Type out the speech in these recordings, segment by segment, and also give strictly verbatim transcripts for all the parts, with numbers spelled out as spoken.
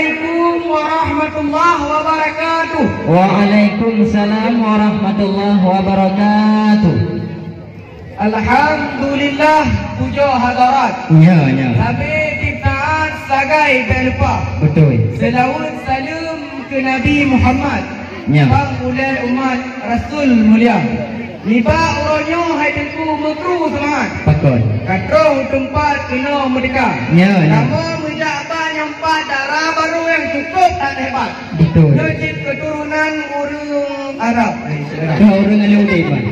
Assalamualaikum warahmatullahi wabarakatuh. Waalaikumsalam warahmatullahi wabarakatuh. Alhamdulillah, pujoe hadarat. Ya, ya. Sabe cit taat sagai bèk lupa. Betul. Seulaweuet saleuem keu Nabi Muhammad. Ya. Bang ulèe umat Rasul mulia. Nibak uroe nyoe hai Teungku meukru seumangat. Pakon. Ka troh u teumpat keunoe meudeka. Ya, ya. Kamoe meujak bak nyoe pat dara barô nyang cukup that hebat. Betul. Nyoe cit keuturonan ureueng Arab. Ka ureueng Aleueh Udeb, Bang.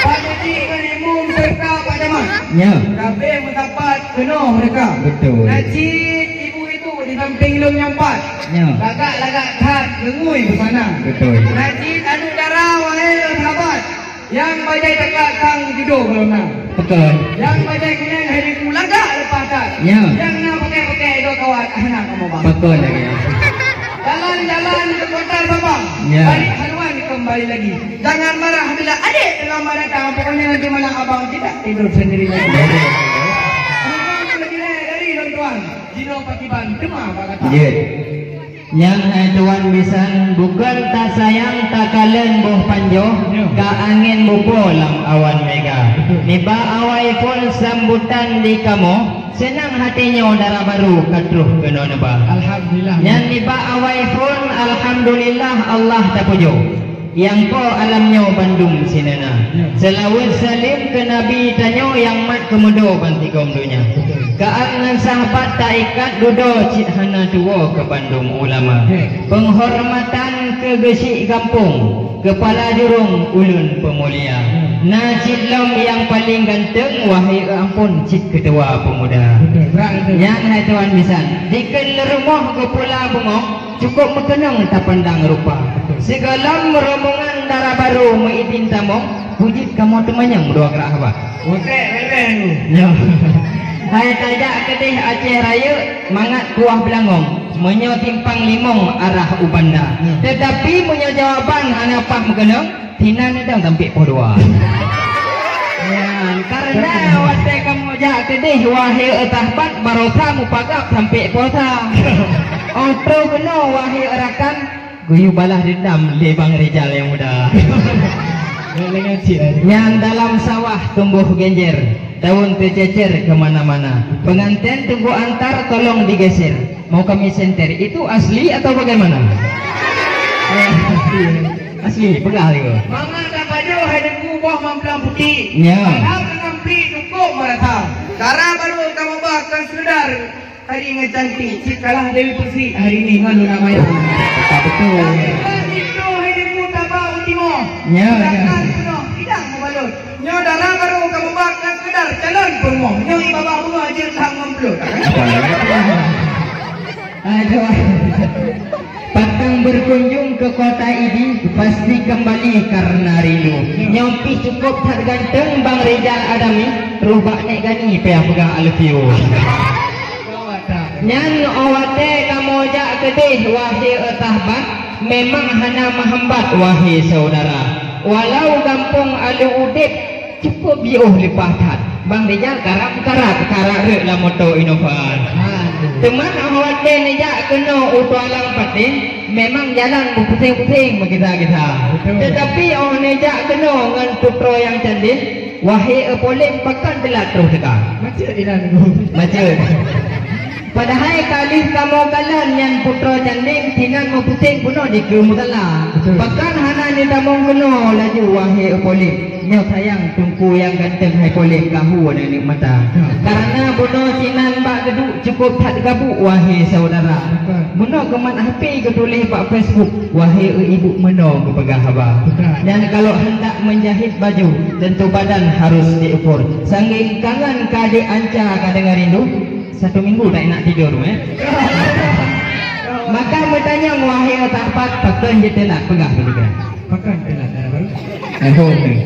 Pak Haji ngon Imum serta Pak Camat. Ya. Kabeh meusapat keunoe meudeka. Betul. Na cit ibu-ibu di sampéng lôn nyoe pat. Ya. Lagak-lagak that geungui busana. Betul. Na cit aneuk dara wahai sahabat. Nyang bajèe coklat sang judo golom na. Betul. Nyang bajèe kunèng hai Teungku lagak leupah that. Ya. Nyang na pakèk-pakèk idok kawat hana kamoe ba. Betul lagi. Jalan-jalan ke kota Sabang. Ya. Balik haluan kembali lagi. Jangan marah bila adik terlambat datang. Pokoknya nanti malam abang tidak tidur sendiri lagi. Betul. Abang lagi dari Lon Tuan. Jinoe pakiban teuma bak gata. Ya. Nyan hai tuan bisan, bukon tasayang takalon boh panjoh, ya, ka angén mupo lam awan mega. Betul. Nibak awai phôn sambutan di kamoe, seunang haté nyoe dara barô ka troh keunoe neuba. Alhamdulillah. Nyan nibak awai phôn, alhamdulillah Allah tapujoe. Nyang po alam nyoe bandum sinan na. Ya. Seulaweuet saleuem keu Nabi tanyoe nyang mat keumudo bansigom donya. Betul. Keu ngon sahabat taikat dudoe cit hana tuwoe keu bandum ulama. Ya. Peunghormatan keu geuchik gampông, keupala jurông ulôn peumulia. Ya. Na cit lom nyang paleng ganteng, wahé ampôn cit keutua peumuda. Betul, berat betul. Nyan hai tuan bisan, dikeue rumoh geupula bungöng, cukup meukeunong tapandang rupa. Sigohlom rombongan dara barô meuidin tamong, beujeuet kamoe teumanyong dua krak haba. Oke, beres tu. Ya. Hai tajak keudeh Aceh Rayeuk, mangat kuah beulangong. Meunyoe simpang limong arah u Banda. Ya. Tetapi meunyoe jawaban hana paih meukeunong, sinan neudong sampoe poh dua. Ya, karena watèe kamoe jak keudeh, wahé sahabat, baroesa mupagab sampoe poh sa. Óh troh keunoe, wahé rakan, geuyue balas deundam lé Bang Rijal nyang muda. Nyan dalam sawah tumboh genjer, daun teucecer keu mana-mana. Pengantin tunggu antar, tolong digeser. Mau kami senter, itu asli atau bagaimana? Eh, asli, asli, peugah lé. Mangat tapajoh hai Teungku boh mamblang putéh. Ya. Padahai ngon plik cukup meurasa. Dara barô kamoe ba kon sekedar tadi ngon cantik, cit kalah Dewi Persik hari ini ngon Luna Maya. Tak betul. Tapi kan itu hai Teungku taba u timoh. Ya, ya. Sedangkan keunoe tidak mubalot. Nyoe dara barô kamoe ba kon sekedar calon peurumoh. Nyoe ié babah bunoe jeuet lham ngon beulot. Aduh. Patang berkunjung ke kota ini, pasti kembali karena rindu. Nyoe pih cukup that ganteng Bang Rijal Adami, troh bak Nek Gani payah peugah I love you. Nyan óh watèe kamoe jak keudeh, wahé sahabat, memang hana meuhambat, wahé syedara. Walau gampông Aleueh Udeb, cukup jiôh leupah that. Bang Rijal karab-karab, karab rhot lam moto Innova. Aduh. Teuma óh watèe neujak keunoe u Tualang Paten, memang jalan beupuseng-puseng meugisa-gisa. Betul. Tetapi óh neujak keunoe ngon putroe nyang candén, wahé Polém, pakon teulat troh teuka. Macet inan. Macet. Padahai ka lheueh kamoe kalon nyan putroe candén, sinan meupuseng bunoe dikeue musala. Betul. Pakon hana neutamong keunoe laju, wahé Polém. Nyoe sayang Teungku nyang ganteng hai Polém, ka hu aneuk mata. Ya. Karena bunoe sinan bak geuduek cukup that gabuk, wahé syedara. Betul. Bunoe keumat H P geutuléh bak Facebook, wahé ibu meunoe geupeugah haba. Betul. Dan kalau hendak menjahit baju, tentu badan harus diukur. Saking kangen ka dianca, ka deungon rindu, satu minggu tak enak tidur, eh. Maka meutanyong, wahé sahabat, pakon jeuet teulat, peugah begitu. Pakon teulat, eh, Bang? Eh, ho, eh.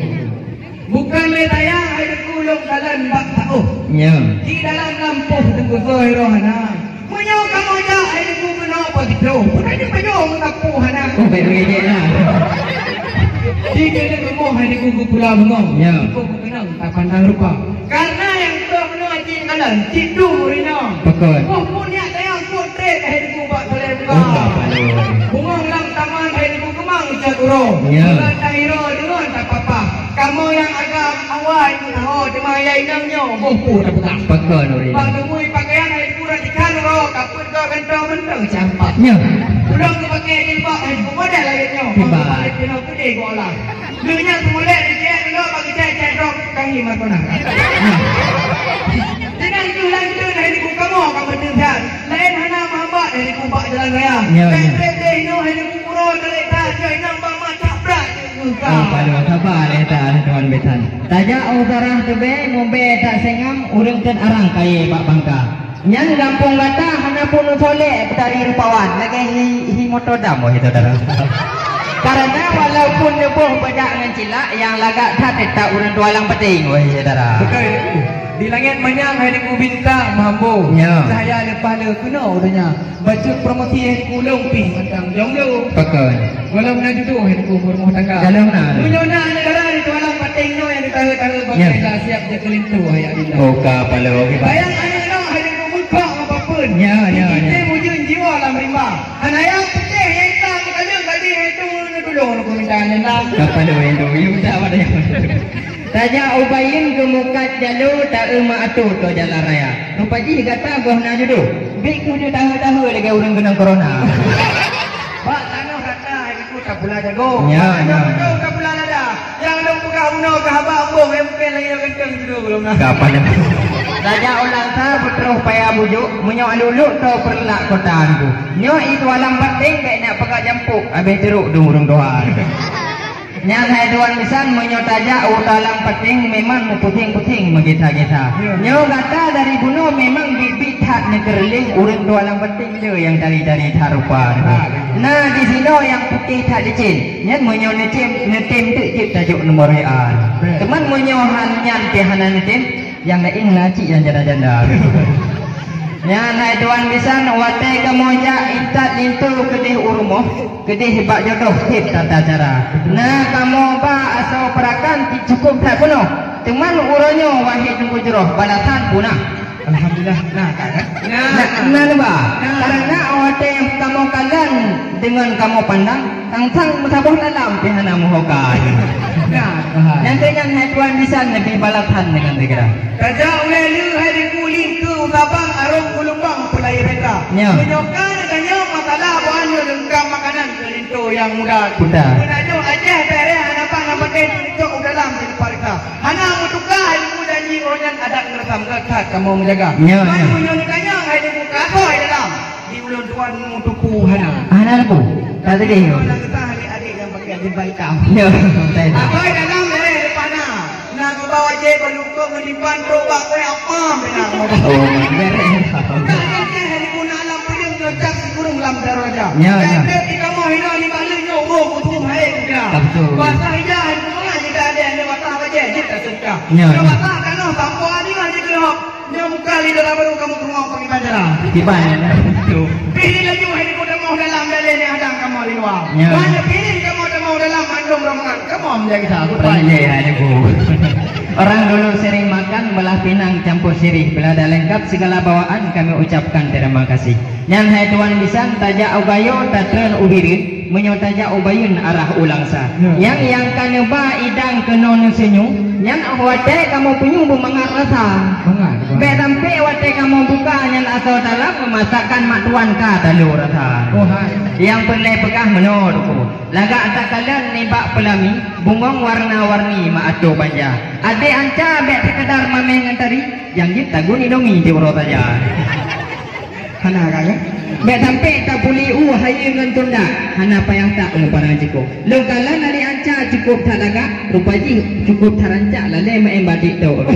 Bukon lé tayang hai Teungku lôn kalon bak taoh. Ya. Di dalam lampôh Teungku soe roh hana. Meunyoe kamoe jak hai Teungku keunoe po sitroh, peunan jipajoh meusapeue hana. Oh, baik-baik je lah. Di keuneuk rumoh hai Teungku geupula bungöng. Ya. Teungku meukeunong tapandang rupa. Karena nyang troh keunoe cit kalon, cit dum ureueng inong. Pakon. Boh pun nyak tayang pun trép hai Teungku bak soleh Bungong lam taman hai Teungku keumang ijak uroe. Ya. Deungon tahiro, deungon tapapah. Kamoe nyang agam awai meusaho, teuma ya inong nyoe boh pu tapeugah. Pakon ureueng. Bak geumui pakaian hai Teungku ratikan uroe, kapeuet gob gantong mantong campak. Ya. Ulôn geupakè jilbab hai Teungku model lagèe nyoe. Tiba. Pakè pinoh keudeh geuolah. Lheueh nyan seumulèe di jih uroe bak geucai-cai droe tukang hi markona. Dengan tu lanjut hai Teungku kamoe ka meuteuthan. Laén hana meuhambat, eh, di kubak jalan raya. Ya, ya. Trép-trép deh inoe, eh, di kuburo, dari tak, jai nang bama tak brat, eh, muka. Ah, padu, sabar, eh, tak, eh, tuan bisan. Tajak u Sarah Teubèe, mubèe tak sengam, ureueng teuh arang kayèe bak bangka. Nyan gampông gata hana pun neusolek Betari Rupawan, lagèe hi, hi moto dam, wahai saudara. Karena walaupun neuboh beudak ngon cilak, nyang lagak that teutap ureueng tualang penting, wahai saudara. Betul. Di langèt manyang hai Teungku bintang meuhambo. Ya. Cahya leupah le keunoe u donya. Bacut promosi hai Teungku lôn pih mantong jomblo. Pakon. Golom na judoh hai Teungku beurumah tangga. Golom na. Meunyoe na aneuk dara di tualang paténg nyoe nyang ditahe-tahe bak ya. Dah siap jeuet keu linto hai Adinda. Oh, ka palo, oke, Pak. Bayang aneuk nyoe hai Teungku bukok ngon papeuen. Ya, ya, ya. Kita mujur jiwa lam rimba. Hana nyang putéh nyang itam kaleueng gadih hai Teungku tulông lôn minta nyan lah. Ka palo itu. Ya, minta pada yang Tajak u Bayeuen geumukat jalo taeu meuato tô jalan raya. Rupa jih gata boh na judoh. Bit keuh tahe-tahe lagèe ureueng keunong corona. Bak tanoh rata hai Teungku tapula jago. Ya, ya. Bak tanoh tapula lada. Nyang lôn peugah bunoe keu haba embong, eh, mungken lagèe nyoe ganteng judoh lôn na. Ka panyang. Tajak u Langsa beutroh paya bujuk, meunyoe aluluk tô Peureulak kota Teungku. Nyoe i tualang bateng bèk nak peugah jampok, abéh teurok dong ureueng tuha. Nyan hai tuan bisan, meunyoe tajak u tualang paténg memang meupuseng-puseng meugisa-gisa. Ya. Nyoe gata dari bunoe memang biet-biet that neukeureuléng ureueng tualang paténg le nyang tari-tari that rupa. Ah, betul. Na di sinoe nyang putéh that licén. Nyan meunyoe neutem, neutem teuk jeuet tajok nomor W A. Betul. Teuma meunyoe han nyan pih hana neutem, nyang laén na cit nyang janda-janda. Nyan hai tuan bisan, watèe kamoe jak intat linto keudeh u rumoh, keudeh bak jodoh seb tata cara. Na kamoe ba asoe peurakan cit cukôp that peunoh. Teuma uroe nyoe wahé Teungku Jroh balasan punah. Alhamdulillah, na ka kan? Na, na neuba. Na. Karena watèe kamoe kalon deungon kamoe pandang, sang-sang meusaboh dalam pih hana meuhoka. Nah, nyang keu nyan hai tuan bisan leubeh balasan deungon segera. Tajak ulèe lheueh hai Teungku linto u Sabang, arong u Lumbang peulaye beta. Ya. Meunyoe ka neutanyong masalah, bah nyoe leungkap makanan keu linto nyang muda. Muda. Peunajoh Aceh, Aceh hana pan, hana patéh, cok u dalam dipariksa. Hana meutuka hai Teungku janji, oh nyan adat ngon reusam, that kamoe meujaga. Ya, ya. Meunyoe neutanyong hai Teungku ka asoe dalam. Di ulôn tuan mu tuku hana. Hana tuku. Tak sedih tu. Kalau kita adik-adik yang pakai jilbab hitam. Ya, betul. Abai dalam boleh lepas na. Na geuba wajéb balukong ngelipan trok bak kueh apam pina. Oh, beres. Nah, nanti hari pun alam puyeng nyocak sikurung lam daraja. Ya, ya. Tapi di kamoe hina ni balik nyok roh kutum hai kuda. Betul. Basah ija hari pun kita ada yang basah wajéb kita sedekah. Ya, ya. Basah kanoh tampo hari lah dikeulok. Nyoe muka lé dara barô kamoe keureumoh peuki panjara. Kiban nyan, eh? Betul. Pih laju hai Teungku tamong dalam, daleh nyan hadang kamoe di luwa. Ya. Banyak piring kamoe tamong dalam, mandum rombongan kamoe menjadi satu. Pandai hai Teungku. Orang dulu sering makan belah pinang campur sirih, bila dah lengkap segala bawaan, kami ucapkan terima kasih. Nyan hai tuan bisan, tajak u Gayo, tatreun u Bireuen, meunyoe tajak u Bayeuen arah u Langsa. Ya. Nyang, nyang ka neuba idang keunoe neuseunyum, nyan watèe kamoe punyueng beumangat rasa. Mangat, mangat. Bèk sampé watèe kamoe buka nyan asoe dalam, masakan mak tuan ka talo rasa. Oh, hai. Nyang peureulèe peugah meunoe Teungku. Lagak takalon nibak peulami, bungong warna-warni meuato banja. Adék anca bèk seukeudar mamèh ngon tari, nyang jeuet tagun Indomie tiep uroe sajan. Hana ka, ya? Bèk sampé tapuli u hayeue ngon tundak, hana payah tak ngon panang jikôh. Lôn kalon adék anca cukôp that lagak, rupa jih cukôp that rancak lalè meu'en batik tok.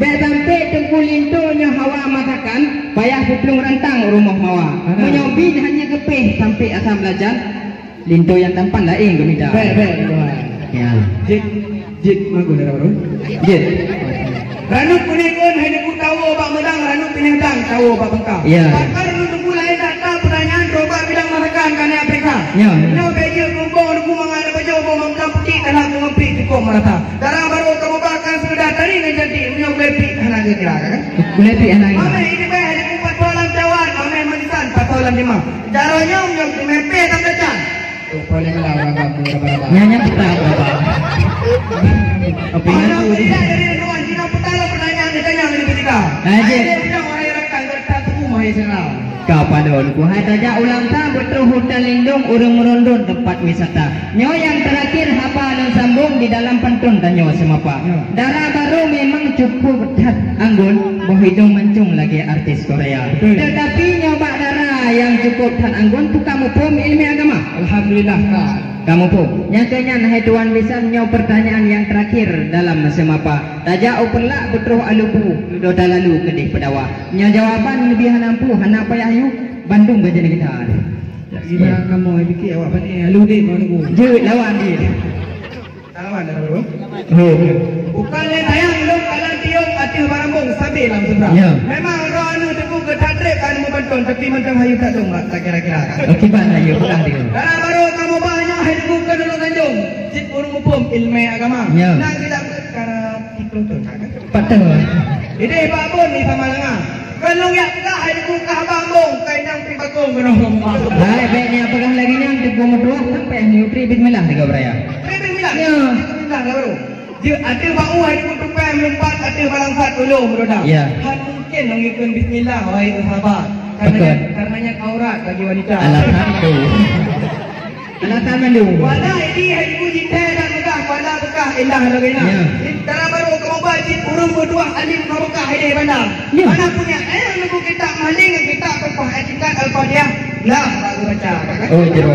Bèk sampé Teungku linto nyoe hawa masakan, payah peuplueng rantang u rumoh mawa. Hana. Meunyoe bin hana geupéh sampé asam lajan, linto nyang tampan laén geumita. Bèk, bèk, Tuan. Ya. Jeuet, jeuet, bagus, Tuan. Jeuet. Ranub kuning ôn hai Teungku tawoe bak meudang, ranub pinéh dang tawoe bak beungka. Ya. Pakon ranub Teungku laén that, peuranyaan droe bak bidang masakan ka na peuriksa. Ya. Nyoe bèk jeuet keu bông Teungku mangat na pajoh, bông mancang putéh dalam teungoh pik cukôp meurata. Dara barô kamoe ba ka seudah tari ngon cantik, meunyoe gulai pik hana geukira, kan? Gulai pik hana geukira. Mamèh idéh bèk hai Teungku pasoe lam cawan, mamèh manisan pasoe lam Cara nyoe nyang teumé pih tam tacah. Boleh lah orang kamu raba-raba. Nyan nyang peugah raba-raba. Apa yang aku ni? Dari luar Cina peugah lah pertanyaan ditanya dari ketika. Aje. Aje bilang wahai rakan, berkat tubuh wahai saudara. Ka padon ku hai tajak ulang ta beutroh hutan lindung ureueng meurondon teumpat wisata. Nyoe nyang teurakhir haba lôn sambong di dalam pantôn tanyoe seumapa. Ya. Dara barô memang cukup that anggun, boh idong mancung lagèe artis Korea. Betul. Tetapi nyoe bak dara nyang cukup that anggun, peue kamoe phom ileumèe agama? Alhamdulillah, ka. Kamoe phom. Nyang keu nyan, hai tuan bisan, nyoe peurtanyaan nyang teurakhir dalam seumapa. Tajak u Peureulak beutroh alu bu, dota lalu keudeh peudawa. Nyoe jawaban leubeh hana ampu, hana payah yue, bandum ka jadi kita. Gila kamoe, pikir awak pané alu deh, mau nunggu. Jeuet lawan dia. Lawan dah, bro. Oh, okey. Bukan lé tayang lôn kalan tiong ateueh barambong sabe lam seberang. Ya. Memang roh anu teungku geutat trép ka neumeubanton, tapi mantong hayeu that dong bak takira-kira. Okey, ban hayeu peugah dia. Dara barô kamoe bah nyoe hai teungku keu lôn tanjong. Cit ureueng muphom ileumèe agama. Ya. Nang tidak karena tiklong tu. Patah. Ideh bak bon di Samalanga. Kon lôn jak peugah hai teungku kah bambong, kai nang pri bakong keunoe geumbang. Hai, bèk nyak peugah lagèe nyan, teungku meutuah sampai nyoe pri bismillah tiga beraya. Pri bismillah. Ya. Bismillah lah baru. Dia ada bak u hai teungku tupai meulumpat, ada balang sat ulông meudodang. Ya. Han mungkin lôn ikut bismillah, wahai sahabat. Karena betul. Nyan, karena nyan aurat bagi wanita. Alasan tu. Alasan mandum. Wala idi hai ibu jithèe dan megah, wala beukah indah lagèe nyan. Ya. Dara barô kamoe ba cit ureueng meutuah alim meubeukah ideh banda. Ya. Mana punya eh leubeh kitab maling ngon kitab tumpah etikat Al-Fatihah. Lah, baru baca. Oh, jero.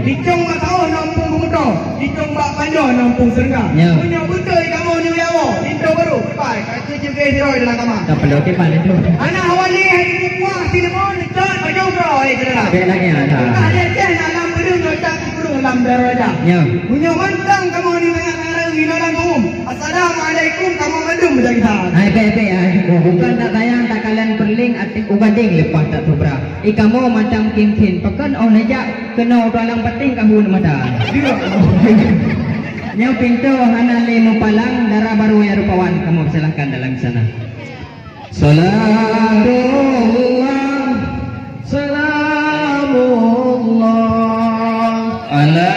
Dicong mata oh nampung geumeudroe, dicong bak panjoe nampung seureuga. Ya. Meunyoe beutôi kamoe nyoe nyawa, linto barô, kipai, kaki jeuge siroi dalam kama. Tak perlu kipai linto. Anak wali hai ibu puah sileumon, cot bajong keurau hai keudara. Bèk lagèe nyan, ha. Entah di Aceh nak lam peudeueng, nak cak Ureueng lam dara raja. Ya. Meunyoe mantong kamoe ni mangat ngarang hina lam umum. Assalamualaikum, kamoe mandum meujadi that. Hai, bèk, bèk, hai. Bukan tak sayang, tak kalon peureulèng, até u gadeng leupah tak tubra. I kamoe mantong khin-khin, pakon oh neujak keunoe tualang paténg ka hun mata. Tidak. Nyoe pintoe hana lé meupalang, dara barô nyang rupawan, kamoe silahkan dalam sana. Salatullah, salamullah, ala